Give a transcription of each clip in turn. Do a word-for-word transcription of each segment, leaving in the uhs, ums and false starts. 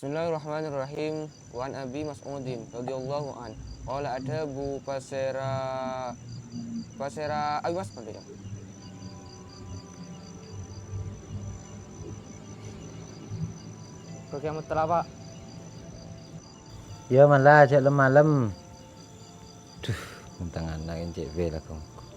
Bismillahirrahmanirrahim. Wa an Abi Mas'udin radhiyallahu an. Qala adhabu pasèra, pasèra Abi Mas'ud, ya. Ka kiamat tela, Pak. Ya, malah, jhâ' lem-malem. Duh, bhunten ana' cè' bhâi la kongko.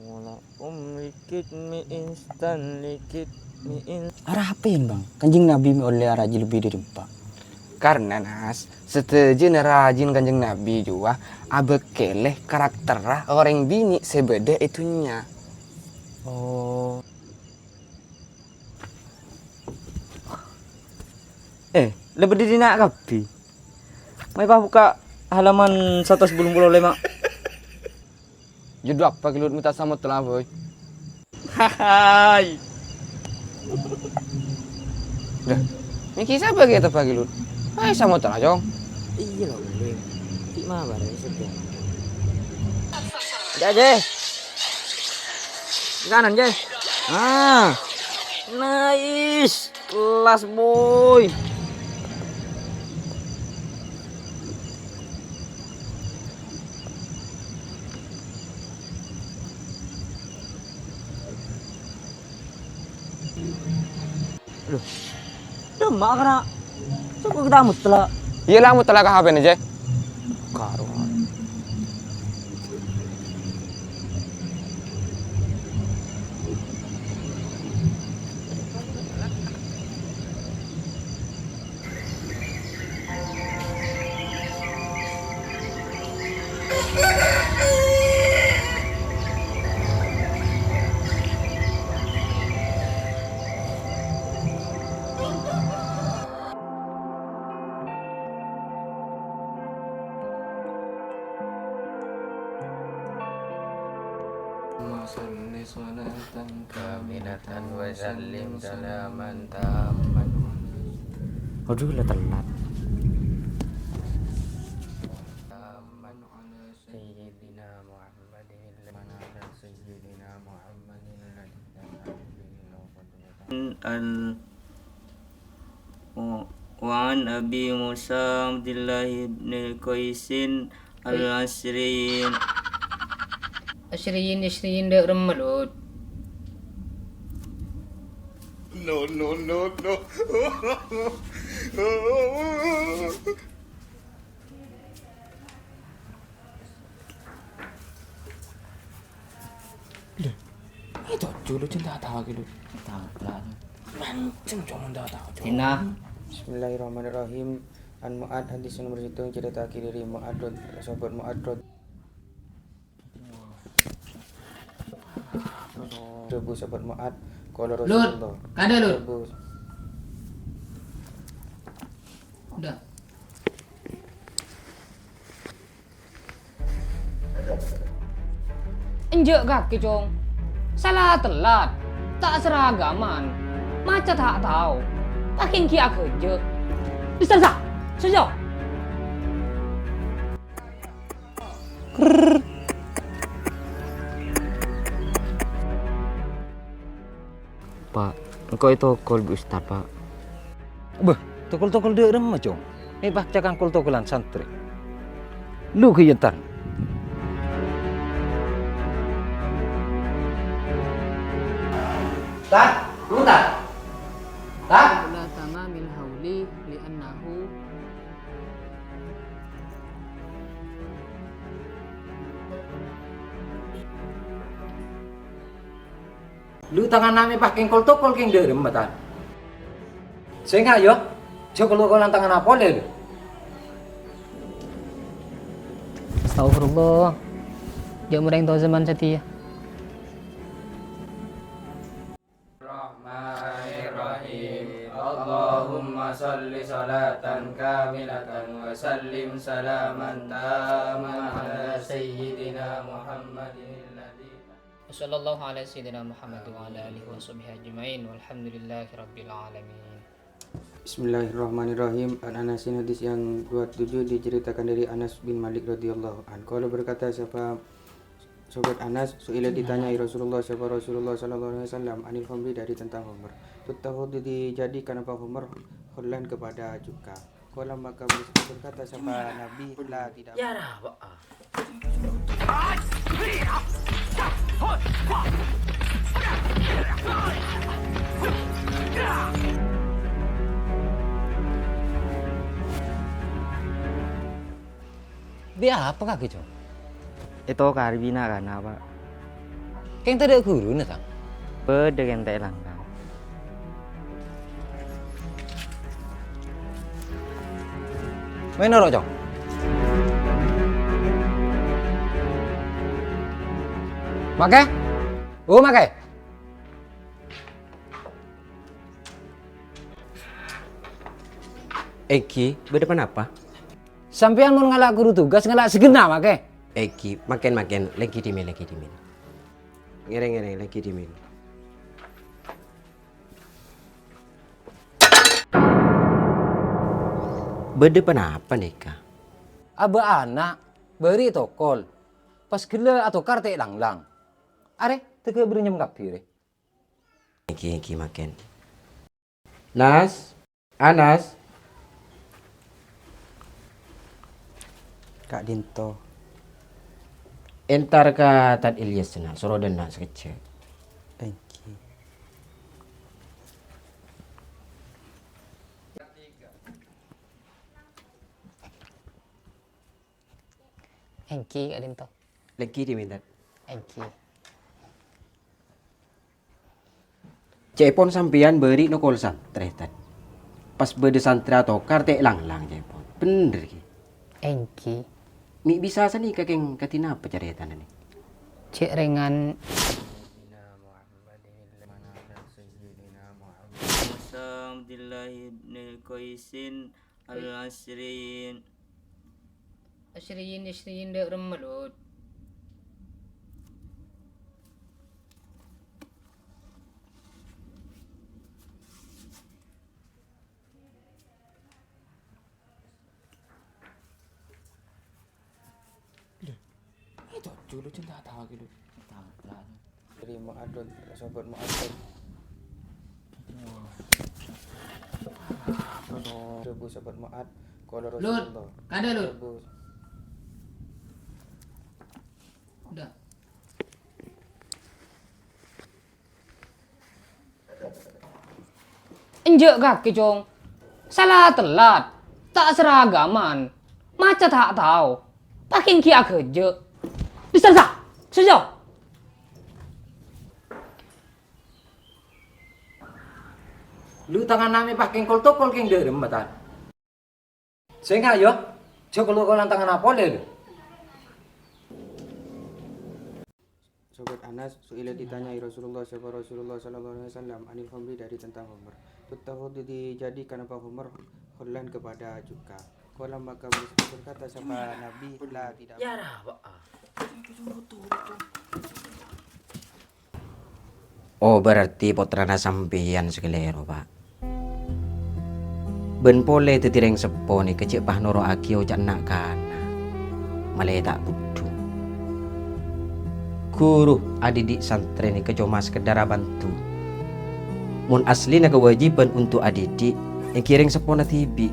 Wala om likit mi instan, likit mi in- Arapa, Bang? Kanjeng Nabi mè' ollè araji lebbi dhâri empa'. Karna, Nas, sadhâjâna rajina Kanjeng Nabi jhuwa abâkkèlè karakterra orèng binè' sè bâdâ è dhunnya. Oh. Eh, la bâdâ dinna' kabbhi. Mayu pabukka' halaman satos bâllung polo lèma'. Judhu apa, Ki Lut, mè' ta' samot la, boy? Hahai. Dah, nèka sapa ghi' teppa, Ki Lut? Ayo samot la, Cong. Iyâ, lo, Ling. Cè' ma' barè sedih. Jâ', Jè. Kanan, Jè. Ah. Nice. Kelas, boy. Aduh. Dâ' emma' kana'. Sapa kita mutlak? Iyâ la, mutlak ka H P-na, Jè. Karowan. Allahumma shalli sholatan kamilatan wa sallim salaman tamman. Aduh, la telat. Sayyidina Muhammadin, ala Sayyidina Muhammadin, al-, wa, wa an Abi Musa Abdullah ibn Qaisin al-Asriyin. Asriyin, Asriyin, dâ' remma, Lut. No, no, no, no. Lho, itu dulu cinta tahu gitu. Tahu lah. Mancing cuma tahu tahu. Cina. Bismillahirrahmanirrahim. An Mu'ad, hadis nomor sèttong, carèta'aghi dhâri Mu'ad rod-, sahabat Mu'ad rod-, Adhâbu sahabat Mu'ad, qala Lut, Rasulullah. Kada, Lut. Adhâbu. Udah. Enjâ' kakè, Cong. Sala telat. Ta' seragaman. Maca ta' tao. Pakèng ghi' aghâjâ. Distansa. Sejauh. Krrrr. Pa', engko' ètokol bi' Ustad, Pa'. Bâh, tokol-tokol dâ' remma, Cong? Mè' pakca kangkol-tokolan santrè. Lu ghi' entar. Tad, lu, Tad. Tad. Qabla tamamil hauli li'annahu Lu tanganna mè' pakèng kol-tokol kèng dâ' remma, Tan. Sènga', yâ. Jhâ' kol-tokolan tanganna polè, lu. Astagfirullah. Jhâ' morèng towa zaman satèya. Bismillahirrahmanirrahim. Allahumma shalli shalatan kamilatan wa sallim salaman tamman ala sayyidina Muhammadin alladzi. Wa sallallahu ala sayyidina Muhammad wa ala alihi wa sahbihi ajma'in. Walhamdulillahi rabbil alamin. Bismillahirrahmanirrahim. An Anasin, hadis yang dua tujuh diceritakan dari Anas bin Malik radhiyallahu anhu. Qala, berkata siapa Sobat Anas, su'ila, ditanyai Rasulullah, sapa Rasulullah sallallahu alaihi wasallam, anil khamri, dari tentang khamr. Tuttakhadhu, dijadikan apa khamr, khullan kepada cuka. Qala, maka berkata sapa Nabi, la, tidak. Ya, rawa. Bi' apa kakè, Cong? Ètokar bi' na'-kana', Pak. Kèng tadâ' ghuruna, ta? Bâdâ kèng ta' èlang, Kang. Maèn noro', Cong. Makè? Oh, makè. Èngghi, bâdâ ponapa? Sampèyan mon ngala' ghuru tugas, ngala' sè ghenna, makè? Èngghi, makèn-makèn, lèngghi dhimèn, lèngghi dhimèn. Ngèrèng, ngèrèng, lèngghi dhimèn. Bâdâ ponapa nèka? Abâ' ana', bâri' tokol. Pas ghellâ' atokar tè' langlang. Arè, tèghâ' bârâ' nyem kabbhi, rè. Èngghi, èngghi, makèn. Nas, Anas. Ka'dinto. Entar ka Tad Ilyas, na', soro dâ' enna' sakejjhâ'. Èngghi. Èngghi, ka'dinto. Lèngghi dhimèn, Tad. Èngghi. Cè'èpon sampèyan bâri' nokol santrè, Tad. Pas bâdâ santrè atokar tè' langlang, cè'èpon. Bhender, ghi. Èngghi. Mè' bisa sanèka kèng kadhi napa carètana, nè? Cè' rèngan. Musa Abdillah ibni Qaisin al-Asriyin. Asriyin, Asriyin dâ' remma, Lut. Lho, itu dulu cinta tahu gitu. Dari Mu'ad, Sobat Mu'ad. Apa tuh? Sobat Mu'ad. Kalau Lut, Rasulullah. Kada, Lut. Udah. Enjâ' kakè, Cong. Sala tellat. Ta' saragaman. Maca ta' tao. Pakèng ghi' aghâjâ'. Distansa! Sejo! Lu tangan name pakèng kol-tokol kèng dâ' remma, Tan. Sènga', yâ. Jhâ' kol-tokolan tangan apa polè, lho. Sobat Anas, su'ila, ditanyai Rasulullah, sapa Rasulullah sallallahu alaihi wasallam, anil khamri, dari tentang khamr. Tuttakhadhu, dijadikan apa khamr, khullan kepada cuka. Qala, maka berkata sapa Nabi, la, tidak. Ya, rawa. Oh, berarti pottrana sampèyan sè kalèro, Pak. Bân polè dhâddhi rèng seppo nèka jhâ' pas noro'aghi oca'na na'-kana', malè ta' budhu. Ghuru adhidhi' santrè nèka coma sakeddhâr abhânto. Mon asllina kawâjibhân onto' adhidhi', èngghi rèng seppona dhibi'.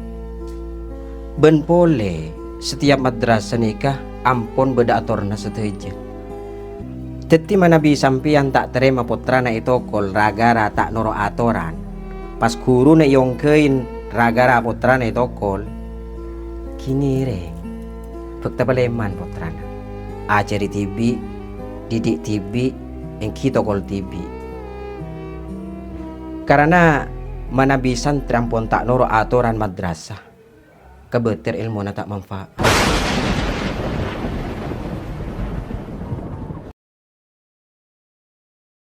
Bân polè, satèyap madrasah nèka ampon bâdâ atoranna sadhâjâ. Dhâddhi, manabi sampèyan ta' tarèma pottrana ètokol ra-ghârâ ta' noro' atoran, pas ghuruna èongghâi ra-ghârâ pottrana ètokol, ghi ngèrèng, bhâkta palèman pottrana. Ajhâri dhibi', dhidhi' dhibi', èngghi tokol dhibi'. Karana manabi santrè ampon ta' noro' atoran madrasah, kabâtèr èlmona ta' manfaat.